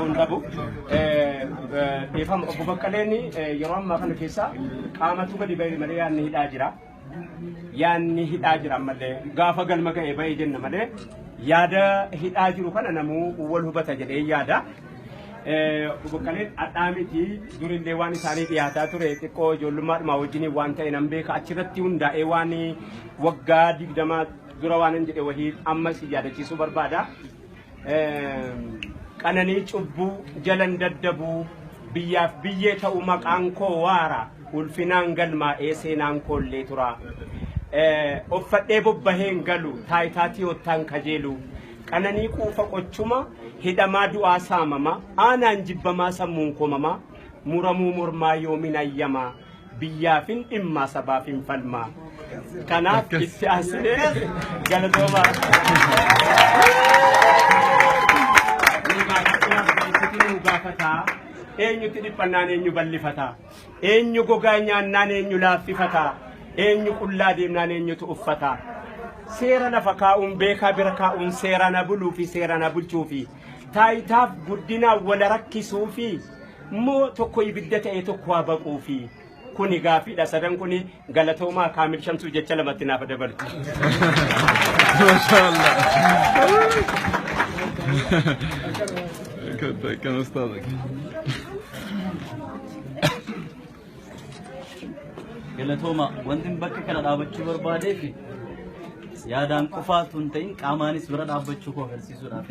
hin dhabu. Dhiifama obbo Baqqaleen yeroo ammaa kana keessa qaamatu gadi ba'e malee yaadni hidhaa jira. Yaadni hidhaa jira ammallee gaafa galma ga'e ba'e jenna malee yaada hidhaa jiru kana namuu wal hubata jedhee yaada. Obbo Baqqaleen hadhaa miti durillee waan isaanii dhiyaataa ture xiqqoo ijoollummaadhuma wajjiniin waan ta'e nan beeka achirratti hundaa'ee waan waggaa 20 dura waan hin jedhe wahii ammas yaadachiisuu barbaada. Qananii cubbuu jalan daddabuu biyyaaf biyyee ta'u maqaan koo waara ulfinaan galmaa'ee seenaan koollee tura. Uffadhee bobbaheen galu taayitaa tiyoottaan kajeelu qananii quufa qochuma hidhamaa du'aa saamama aanaan jibbamaa sammuun komamaa muramuu mormaa yoomin ayyamaa biyyaafin dhimmaa sabaafin falmaa. Kanaaf itti aansinee galatoomaa. Nu gaafataa eenyutti dhiphannaan eenyu bal'ifataa eenyu gogaa nyaannaan eenyu laaffifataa eenyu qullaa deemnaan eenyutu uffataa seera lafa kaa'uun beekaa bira kaa'uun seera na buluu fi seera na bulchuu fi taayitaaf guddinaan wal rakkisuu fi moo tokko ibidda ta'e tokko haa baquu fi kuni gaafiidha sadan kuni galatoomaa Kaamil Shamsuu jecha lamatti naaf dabalu. Mashallah. Kan ustaadha. Galatooma wanti bakka kana dhaabachuu barbaadeef yaadaan qofaatu hin ta'in qaamaanis bira dhaabbachuu koo agarsiisuudhaaf.